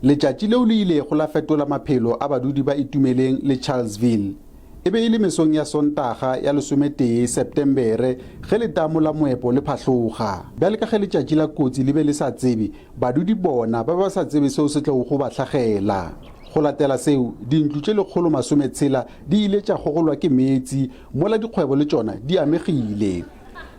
Letšatši leo le ilego la fetola maphelo a badudi ba Itumeleng le Charlesville. E be e le mesong ya Sontaga ya lesometee Septembere ge letamo la moepo le phahloga. Bjale ka ge letšatši la kotsi le be le sa tsebe, badudi bona ba be ba sa tsebe seo se tlogo go ba hlagela. Go latela seo, dintlo tše 160 di ile tša gogolwa ke meetse mola dikgwebo le tšona di amegile.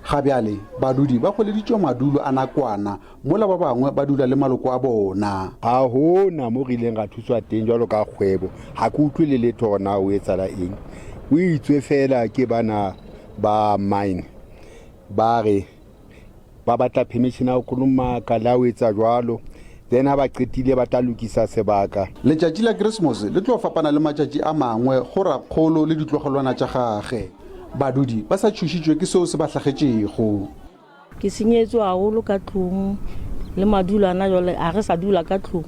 Ga bjale badudi ba hweleditšwe madulo a nakwana mola ba bangwe ba dula le maloko a bona. Ga go na mo re ileng ra thuswa teng jwalo ka kgwebo. Ga ke utlwe le letho gore na o etsala eng. O itswe fela ke bana ba mine ba re ba batla permission ya go kolomaka le ha o etsa jwalo then ha ba qetile ba tla lokisa sebaka. Letšatši la Keresemose le tlo fapana le matšatši a mangwe go rakgolo le ditlogolwana tša gage. Badudi ba sa tšhošitšwe ke seo se ba hlagetšego. Ke senyetswe haholo ka tlung le madulo ana jwale a re sa dula ka tlung.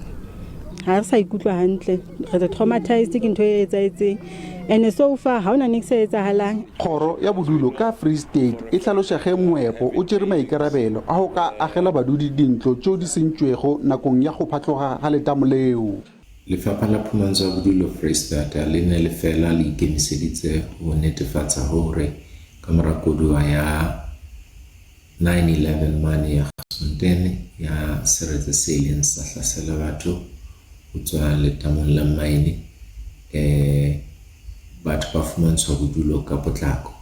Ga re sa ikutlwa hantle, re traumatized ke ntho e etsaetseng and so far ga ona niks e etsagalang. Kgoro ya bodulo ka Free State e hlaloša ge moepo o tšere maikarabelo a go ka agela badudi dintlo tšeo di sentšwego nakong ya go phatloga ga letamo leo. Lefapha la Phumantsho ya Bodulo Freistata le ne le fela le ikemiseditse ho netefatsa hore ka mora koduwa ya 9/11 mane ya Garsfontein ya seretse se ileng sa hlasela batho ho tswa letamong la mine, eh, batho ba fumantshwa bodulo ka potlako.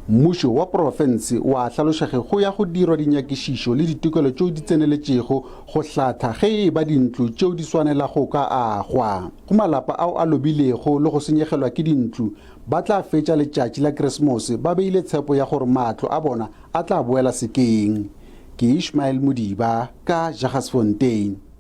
Mmušo wa profense wa hlaloša ge go ya go dirwa dinyakišišo le ditokelo tšeo di tseneletšego go hlatha ge e eba dintlo tšeo di swanela go ka agwa. Go malapa ao a lobilego le go senyegelwa ke dintlo, ba tla fetša letšatši la Keresemose ba beile tshepo ya gore matlo a bona a tla boela sekeng. Ke Ishmael Modiba ka Jagersfontein.